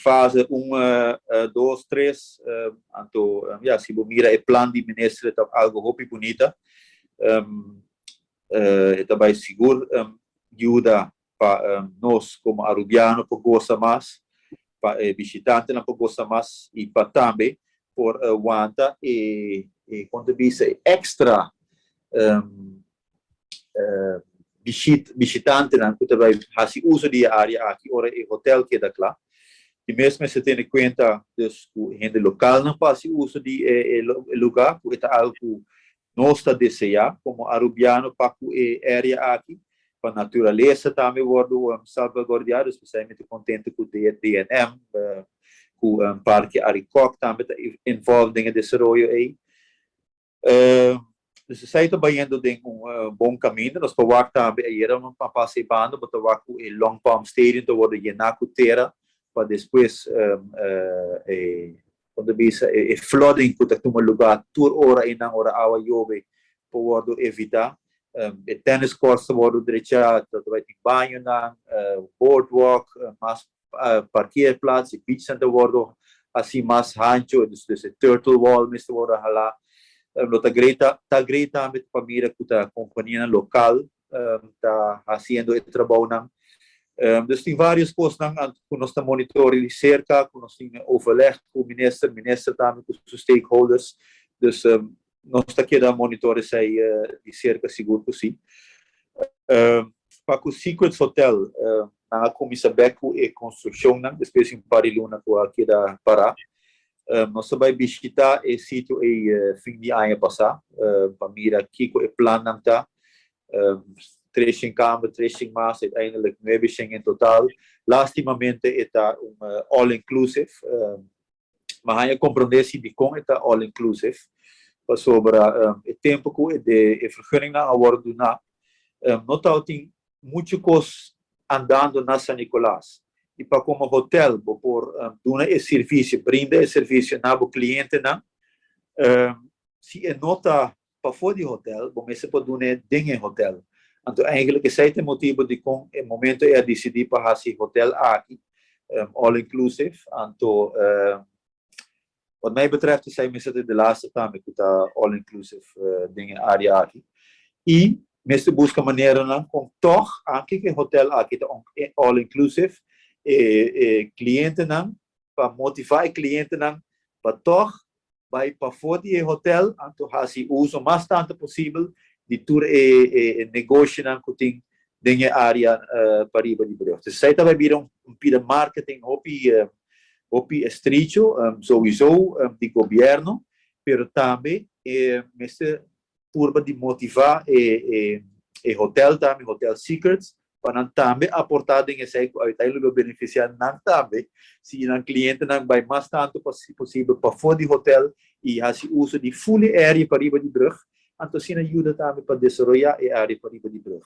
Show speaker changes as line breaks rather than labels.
Fase 1, 2, 3, anto ja, si bo mira e plan di minister, ta algo hopi bunita. E tambe sigur yuda pa nos como arubiano por gosa mas, pa bishitantenan por gosa mas y pa tambe por wanta e con ta bisa, extra bishitantenan cu tambe haci uso di area aki ora e hotel keda cla. Y mes mester tene cuenta dus cu hende local nan por haci uso di e lugar, cu ta algo cu nos ta desea como arubiano pa e area aki, pa naturalesa tambe wordo salvaguarda. Especialmente contento cu DNM, cu Parke Arikok tambe ta involved den e desaroyo ey. Dus esey ta bayendo den un bon caminda. Nos por wak tambe ayera un pasa banda, bo ta wak e Long Palm Stadium ta wordo yena cu tera pa despues con ta bisa, e flooding cu ta tuma lugar tur ora y nan ora awa yobe por wordo evita. E tennis courts ta wordo drecha, ta bay tin baño nan, boardwalk, mas parkeerplaats, e beach center wordo asina mas hancho, dus e turtle wall mester wordo hala. Lo ta great, ta great tambe pa mira cu ta compania local ta haciendo e trabou nan. Dus tin varios cos nan cu nos ta monitor di cerca, cu nos tin overleg cu minister, minister tambe cu su stakeholders. Dus nos ta keda monitor esey di cerca, sigur cu si. Pa cu Secrets Hotel, nan a cuminsa bek cu e construccion nan, despues un par di luna cu a keda para. Nos a bay bishita e sitio e fin di aña pasa, pa mira kico e plan nan ta. 300 kamer, 300 mas, uiteindelijk 900 in totaal. Lastimamente e ta un all-inclusive. Maar mi a comprende si dicon e ta all-inclusive. Pasobra e tempo cu e vergunning nan a wordo duna, no tin mucho cos andando na San Nicolas. Y pa como hotel, bo por duna e servicio, brinda e servicio na bo clientenan, si e no ta pafo di hotel, bo mester por duna den e hotel. Anto, eigenlijk esey ta e motibo dicon e momento ey a dicidi pa haci hotel aki, all inclusive. Anto, wat mij betreft esey mester de laatste tambe cu ta all inclusive den e area aki. Y mester busca maneranan con toch aki cu hotel aki ta all inclusive e clientenan, pa motiva e clientenan pa toch bay pafo di hotel, anto haci uso mas tanto posibel di tur e negoshinan cu tin den e area pariba di brug. Dus esey tambe bira un pida marketing hopi hopi estrecho sowieso di gobierno, pero tambe mester purba di motiva e hotel tambe, Hotel Secrets, pa nan tambe aporta den esey, cu uiteindelijk lo beneficia nan tambe, si nan clientenan bay mas tanto posibel pafo di hotel y haci uso di full area pariba di brug, anto asina yuda tambe pa desaroya e area pariba di brug.